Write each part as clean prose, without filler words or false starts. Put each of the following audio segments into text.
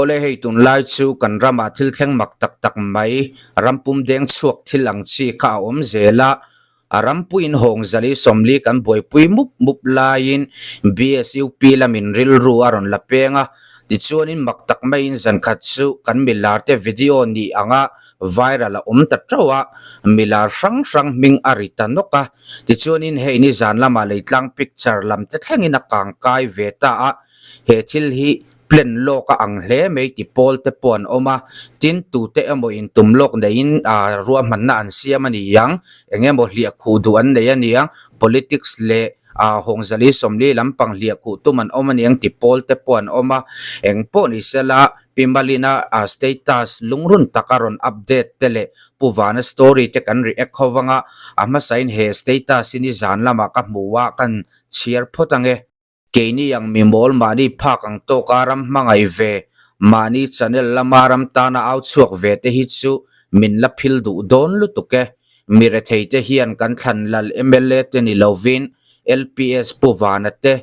Awle hei tunlai chu kan ramah thil thleng mak tak tak mai, rampum deng chhuak thil ang chi kha a awm zel a, a rampuiin hawng zali 40 kan buaipui mup mup laiin BSUP lamin rilru a rawn la peng a, tichuanin mak tak maiin zankhat chu kan milar te video nih anga viral a awm ta teuh a, milar hrang hrang hming a ri ta nawk a, tichuanin hei nizan lamah leitlang picture lam te thlengin a kangkai ve ta a, he thil hi plan lawk a ang hle mai ti pawl te pawh an awm a, tin tute emaw in tum lawk neiin ah ruahmanna an siam a ni ang, eng emaw hliah khuh duh an nei a ni ang, politics leh ah hawngzali 40 lampang hliah khuh tum an awm a ni ang ti pawl te pawh an awm a, eng pawh ni sela Pi Malina ah status lungrun taka rawn update te leh Pu Vana story te kan react ho vanga a hmasain he status hi nizan lamah ka hmu a kan chhiar phawt ange. Keini ang mi mawl mahni phak ang tawka ram hmangaih ve, mahni channel lama ram tana au chhuak ve te hi chu min la phil duh dawn lutuk e. Mi rethei te hian kan thlan lal mla te ni lovin LPS Pu Vana te,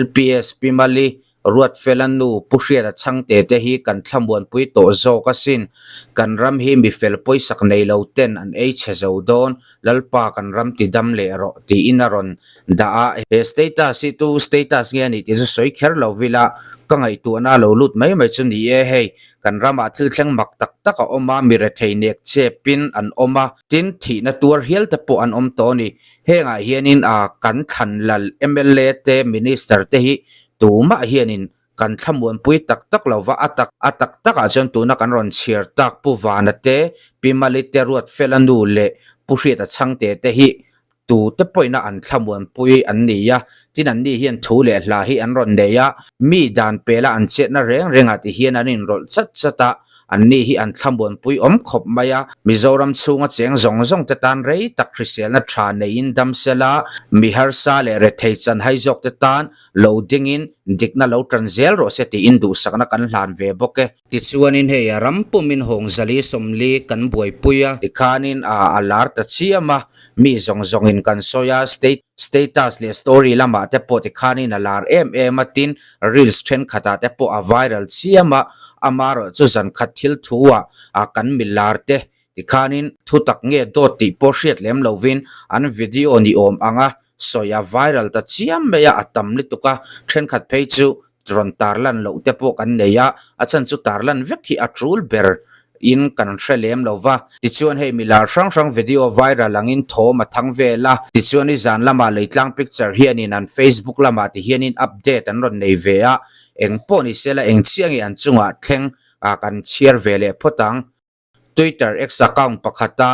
LPS Pi Mali, Ruatfela nu Pu Hriata Chhangte te hi kan thlamuanpui tawh zawk asin. Kan ram hi mi fel pawisak nei lo ten an ei chhe zo dawn, Lalpa kan ram ti dam leh rawh tiin a rawn dah a. He status hi tu status nge a nih tih chu sawi kher lo vila ka ngaihtuahna a lo lut mai mai chu ni e hei kan ramah thil thleng mak tak tak a awm a, mi rethei nek chepin an awm a, tin thihna tuar hial te pawh an awm tawh a ni. Hengah hianin a kan thlan lal mla te minister te hi tumah hianin kan thlamuanpui tak tak lo va, a tak a tak takah chuan tuna kan rawn chhiar tak Pu Vana te, Pi Mali te, Ruatfela nu leh Pu Hriata Chhangte te hi tute pawhin a an thlamuanpui an ni a, tin an ni hian thu leh hla hi an rawn nei a, mi dan pela an chetna reng rengah ti hian an inrawlh chat chat a, an ni hi an thlamuanpui awm khawp mai a, Mizoram chhunga cheng zawng zawng te tan rei tak hriselna tha neiin dam sela, mi harsa leh rethei chanhai zawk te tan Lo dingin dikna lo tan zel rawh se tiin duhsakna kan hlan ve bawk e. Tichuanin hei a ram pumin hawng zali 40 kan buaipui a. Tikhanin a a lar ta chiam a, mi zawng zawngin kan sawi a, state status leh story lamah te pawh tikhanin a lar em em a, tin reels thenkhatah te pawh a viral chiam a, amarawh chu zan khat thil thu ah a kan mi lar te tikhanin thu tak nge dawt tih pawh hriat lem lovin an video ni awm ang a sawi a viral ta chiam mai a, a tam lutuk a, thenkhat phei chu rawn tarlan loh te pawh kan nei a, a chhan chu tarlan vek hi a tul ber in kan hre lem lo va, tichuan hei milar hrang hrang video viral angin thawm a thang vel a, tichuan i zan lamah Leitlang Picture hianin an Facebook lamah ti hianin update an rawn nei ve a, eng pawh ni sela eng chiah nge an chungah thleng a kan chhiar ve leh phawt ang. Twitter X account pakhata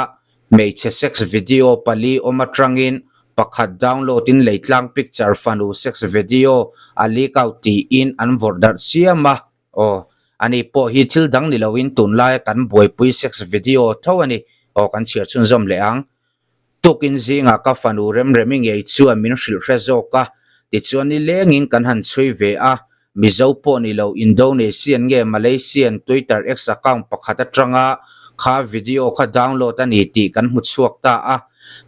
hmeichhe sex video pali awm atangin pakhat download in leitlang picture fanu sex video a leak out tiin an vawrh darh chiam a. Aw, ani pawh hi thil dang ni loin tunlaia kan buaipui sex video tho a ni. Aw, kan chhiar chhunzawm leh ang. Tukin zingah ka fanu Remremi ngei chuan min hrilh hre zawk a, tichuan nilengin kan han chhui ve a, Mizo pawh ni lo Indonesian nge Malaysian Twitter X account pakhat atanga kha video kha download a ni tih kan hmu chhuak ta a,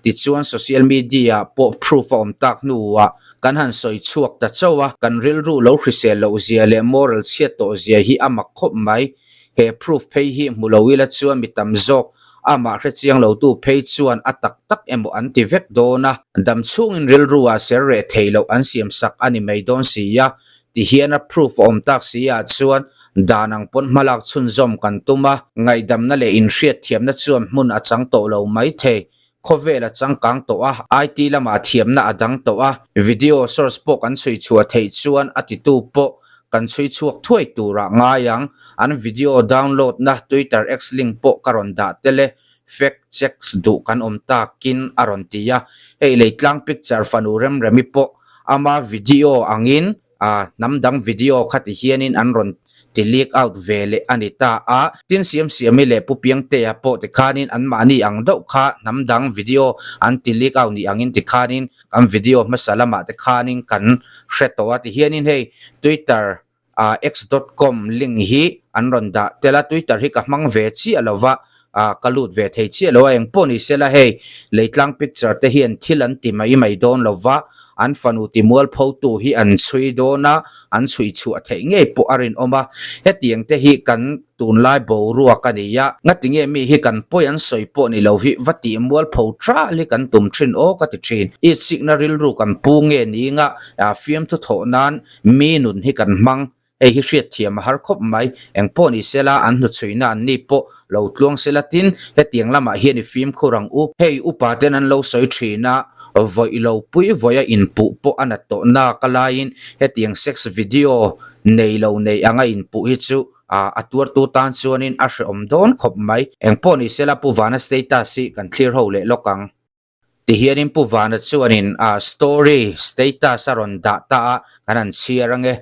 tichuan social media ah pawh proof a awm tak hnuah kan han sawi chhuak ta chauh a, kan rilru lo hrisel loh zia leh moral chhiat tawh zia hi a mak khawp mai. He proof phei hi hmu lo ila chuan mi tam zawk Amah hrechiang lotu phei chuan a tak tak emaw an ti vek dawn a, dam chhungin rilru ah ser reh thei loh an siam sak a ni mai dawn si a, ti hian a proof a awm tak si ah chuan dan ang pawn hmalak chhunzawm kan tum a, ngaihdamna leh inhriatthiamna chuan hmun a chang tawh lo mai thei, khawvel a changkang tawh a, IT lamah thiamna a dang tawh a, video source pawh kan chhui chhuah theih chuan a titu pawh Kan chhui chhuak thuai turah ngai ang. An video download na Twitter X link pawh ka rawn dah tel e. Fact checks duh kan awm takin a rawn ti a. Hei Leitlang picture fanu Remremi pawh ama video angin a hnam dang video kha ti hianin an rawn ti leak out ve leh a ni ta a. Tin Siamsiami leh Pu Piangtea pawh tikhanin anmahni ang deuh kha hnam dang video an ti leak out ni angin tikhanin Kan video hmasa lamah te khanin kan hre tawh a, tihianin hei Twitter ah x dot com link hi an rawn dah tel a, Twitter hi ka hmang ve chiah lo va, Ah ka lut ve thei chiah lo a, eng pawh ni sela hei Leitlang picture te hian thil an ti mai mai dawn lo va, an fanu ti mualphotu hi an chhui dawn a, an chhui chhuah theih ngei pawh a rinawm a, hetiang te hi kan tunlai boruak a ni a, ngatinge mi hi kan pawi an sawi pawh ni lo hi va tih mualpho tral hi kan tum thin aw ka ti thin, itsikna rilru kan pu nge ni nga fiamthu thawh nan mi nun hi kan hmang Hei hi hriatthiam a har khawp mai. Eng pawh ni sela, an hnuchhuihna an ni pawh lo tluang sela tin, hetiang lamah hian i fimkhur ang u. Hei upa ten an lo sawi thin a, vawih lo pui vawih a inpuh pawh a nat tawh nak a laiin hetiang sex video nei lo nei anga inpuh hi chu a tuartu tan chuanin a hrehawm dawn khawp mai. Eng pawh ni sela Pu Vana status hi kan thlir ho leh lawk ang. Tihianin Pu Vana chuanin a story status a rawn dah ta a, kan han chhiar ange.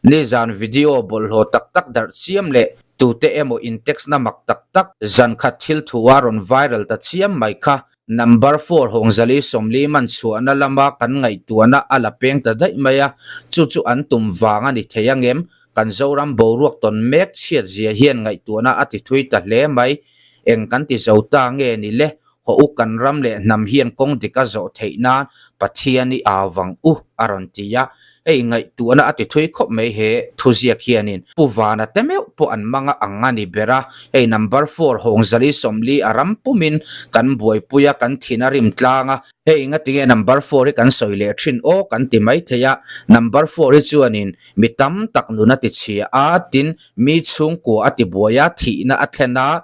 Nizan video bawlhhlawh tak tak darh chiam leh tute emaw in text na mak tak tak zan khat thil thu a rawn viral ta chiam mai kha number four Hawngzali 40 man chhuahna lama kan ngaihtuahna a la peng ta daih mai a, chu chu an tum vang a ni thei angem? Kan Zoram boruak tawn mek chhiat zia hian ngaihtuahna a ti thui ta hle mai. Eng kan ti zo ta nge ni le? Haw u kan ram leh hnam hian kawng dik a zawh theih nan Pathian i au vang u a rawn ti a. Hei ngaihtuahna a ti thui khawp mai he thuziak hianin Pu Vana te meuh pawh an mang a ang a ni ber a. Hei number four Hawngzali 40 a ram pumin kan buaipui a kan thin a rim tlang a. Hei ngatinge number four hi kan sawi leh thin aw kan ti mai thei a. Number four hi chuanin mi tam tak nun a ti chhia a tin mi chhungkua a ti buai a thihna a thlen a.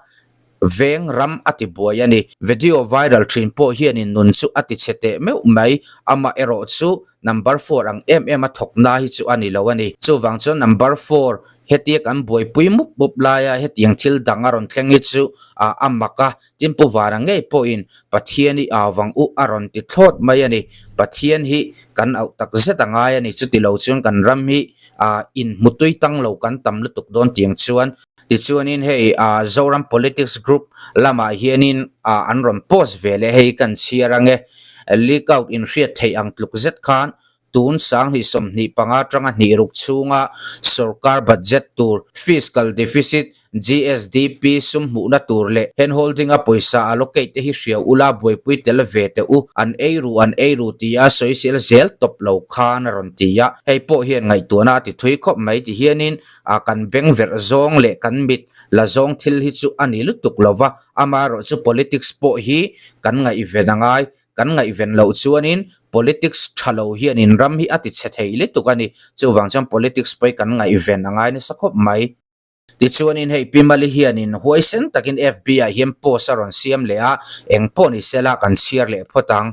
Veng ram a ti buai a ni. Video viral thin pawh hianin nun chu a ti chhe teh meuh mai. Amah erawh chu number four ang em em a thawk na hi chu a ni lo a ni. Chuvang chuan number four hetia kan buaipui mup mup laia hetiang thil dang a rawn thleng hi chu a mak a. Tin Pu Vana ngei pawhin Pathian i au vang u a rawn ti thlawt mai a ni. Pathian hi kan auh tak zet a ngai a ni. Chuti lo chuan kan ram hi inhmutui tang lo kan tam lutuk dawn tiang chuan Tichuanin hei Zoram Politics Group lamah hianin an rawn post ve leh hei kan chhiar ange. Leak out inhriat theih ang tluk zet khan tun 2025 atanga hnih ruk chhunga sorkar budget tur, fiscal deficit, GSDP sum hmuhna tur leh handholding a pawisa allocate te hi hria ula buaipui tel ve teh u, an ei ru an ei ru tia sawisel zel tawp lo khan a rawn ti a. Hei pawh hian ngaihtuahna a ti thui khawp mai ti hianin A kan beng verh zawng leh kan mit la zawng thil hi chu a ni lutuk lo va, amaherawh chu politics pawh hi kan ngaihven a ngai. Kan ngaihven loh chuanin politics tha lo hianin ram hi a ti chhe thei lutuk a ni. Chuvang chuan politics pawh hi kan ngaihven a ngai nasa khawp mai. Tichuanin hei Pi Mali hianin huaisen takin FB ah hian post a rawn siam leh a, eng pawh ni sela kan chhiar leh phawt ang.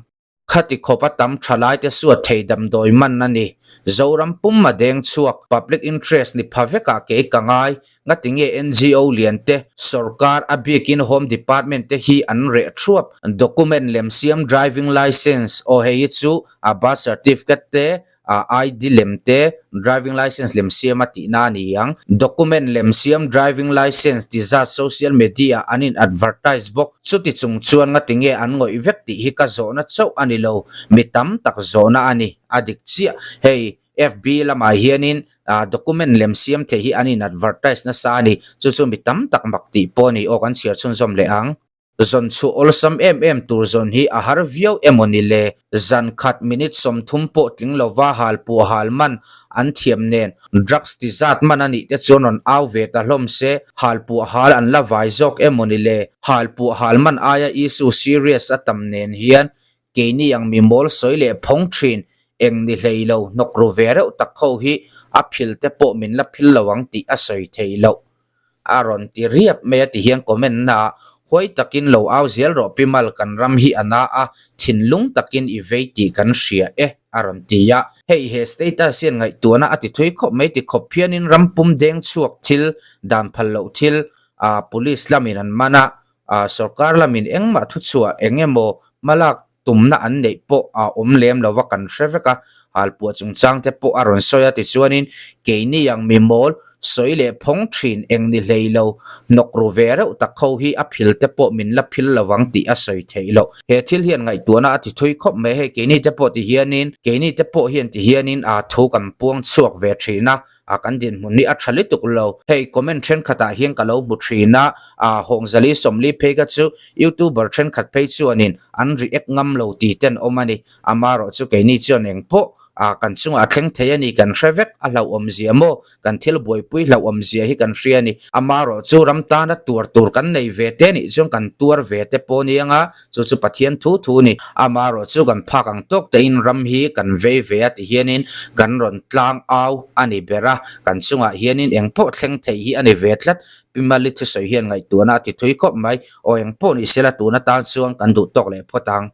Khati khawp a tam tha lai te suat thei damdawi man a ni. Zoram pum a deng chhuak, public interest ni pha vek ah kei ka ngai. Ngatinge NGO lian te, sorkar a bikin home department te hi an reh thuap. Document lem siam driving licence aw hei hi chu a birth certificate te a ID lem te, driving licence lem siam a tihna a ni ang. Document lem siam driving licence ti zat social media ah an in advertise bawk. Chuti chung chuan ngatinge an ngawih vek tih hi ka zawhna chauh a ni lo, mi tam tak zawhna a ni. A dik chiah. Hei FB lamah hianin document lem siam theih hi an in advertise nasa a ni. Chu chu mi tam tak mak tih pawh a ni. Aw kan chhiar chhunzawm leh ang. Zawn chhuah awlsam em em tur zawn hi a har viau emaw ni le? Zan khat minute 30 pawh tling lova hal puah hal man an thiam nen drugs ti zat man a nih te chuan rawn au ve ta hlawm se, hal puah hal an la vai zawk emaw ni le? Hal puah hal man aia issue serious a tam nen hian keini ang mi mawl sawi leh phawng thin eng ni hlei lo hnawk ru ve reuh tak ho hi a phil te pawh min la phil lo ang tih a sawi thei loh. A rawn ti riap mai a ti hian comment na ah huai takin lo au zel rawh Pi Mal kan ram hi a na a, thinlung takin i vei tih kan hria e a rawn ti a. Hei he status hian ngaihtuahna a ti thui khawp mai ti khawp hianin ram pum deng chhuak thil dan phal loh thil ah police lamin an man a, ah sorkar lamin engmah thuchhuah eng emaw hmalak tumna an neih pawh a awm lem lo va kan hre vek a, halpuah chungchang te pawh a rawn sawi a tichuanin keini ang mi mawl sawi leh phawng thin eng ni hlei lo hnawk ru ve reuh tak ho hi a phil te pawh min la phil lo ang tih a sawi theih loh. He thil hian ngaihtuahna a ti thui khawp mai hei keini te pawh ti hianin keini te pawh hian ti hianin aa thu kan puang chhuak ve thin a. A kan dinhmun hi a tha lutuk lo. Hei comment thenkhatah hian ka lo hmu thin a, a Hawngzali 40 phei kha chu youtuber thenkhat phei chuanin an react ngam lo tih te an awm a ni. Amaherawh chu keini chuan eng pawh a kan chungah a thleng thei a ni kan hre vek a hlauhawm zia maw? Kan thil buaipui hlauhawm zia hi kan hria a ni. Amaherawh chu ram tana tuar tur kan nei ve te nih chuan kan tuar ve te pawh nia nga chu chu Pathian thu thu a ni. Amaherawh chu kan phak ang tawk tein ram hi kan vei ve a ti hianin kan rawn tlang au a ni ber a, kan chungah hianin eng pawh thleng thei hi a ni ve tlat. Pi Mali thusawi hian ngaihtuahna a ti thui khawp mai. Aw eng pawh ni sela tun atan chuan kan duh tawk leh phawt ang.